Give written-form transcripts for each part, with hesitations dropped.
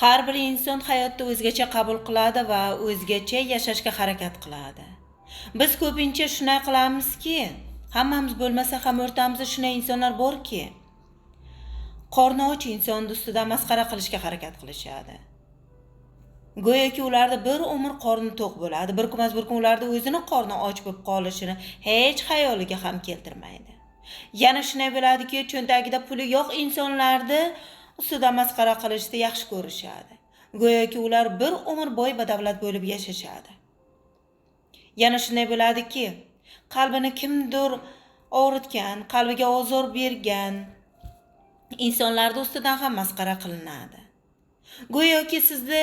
Har bir inson hayotni o'zgacha qabul qiladi va o'zgacha yashashga harakat qiladi. Biz ko'pincha shunday qilamizki, hammamiz bo'lmasa ham o'rtamizda shunday insonlar borki, qorni och insonni ustidan masxara qilishga harakat qilishadi. Go'yoki ularda bir umr qorni to'q bo'ladi, bir kun emas bir kun ularda o'zini qorni och bo'lib qolishini hech xayoliga ham keltirmaydi. Yana shunday bo'ladiki, cho'ntagida puli yo'q insonlarni ustidan masxara qilishni yaxshi ko'rishadi. Go'yoki ular bir umr boy badavlat bo'lib yashashadi. Yana shunday bo'ladiki, qalbini kimdir og'ritgan, qalbiga ozor bergan insonlarni ustidan ham masxara qilinadi. Go'yoki sizni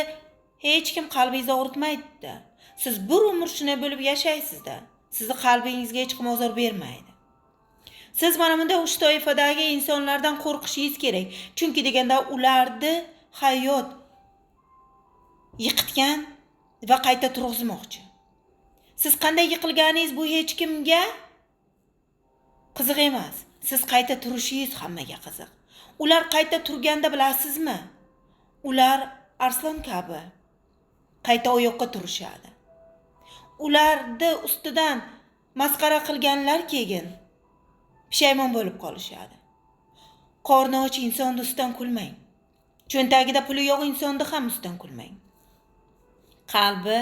hech kim qalbingizni og'ritmaydi. Siz bir umr shunday bo'lib yashaysizda. Sizni qalbingizga hech kim ozor bermaydi. Siz mana bunday uch toifadagi insonlardan qo'rqishingiz kerak. Chunki deganda ularni hayot yiqitgan va qayta turg'izmoqchi. Siz qanday yiqilganingiz bu hech kimga qiziq emas. Siz qayta turishingiz hammaga qiziq. Ular qayta turganda bilasizmi? Ular arslon kabi qayta oyoqqa turishadi. Ularni ustidan masxara qilganlar keyin pushaymon bo'lib qolishadi. Qorni och insonni ustidan kulmang. Cho'ntagida puli yo'q insonni ham ustidan kulmang. Qalbi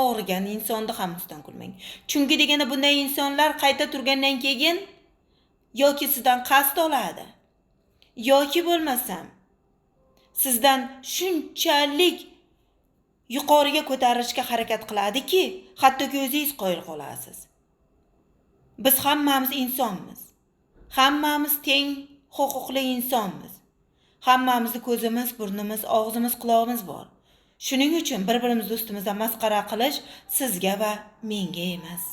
og'rigan insonni ham ustidan kulmang. Chunki deganda bunday insonlar qayta turgandan keyin yoki sizdan qasd oladi, yoki bo'lmasam sizdan shunchalik yuqoriga ko'tarilishga harakat qiladiki, hattoki o'zingiz qoyil qolasiz. Biz hammamiz insonmiz. Hammamiz teng huquqli insonmiz. Hammamizni ko'zimiz, burnimiz, og'zimiz, qulog'imiz bor. Shuning uchun bir-birimizni ustimizdan masxara qilish sizga va menga emas.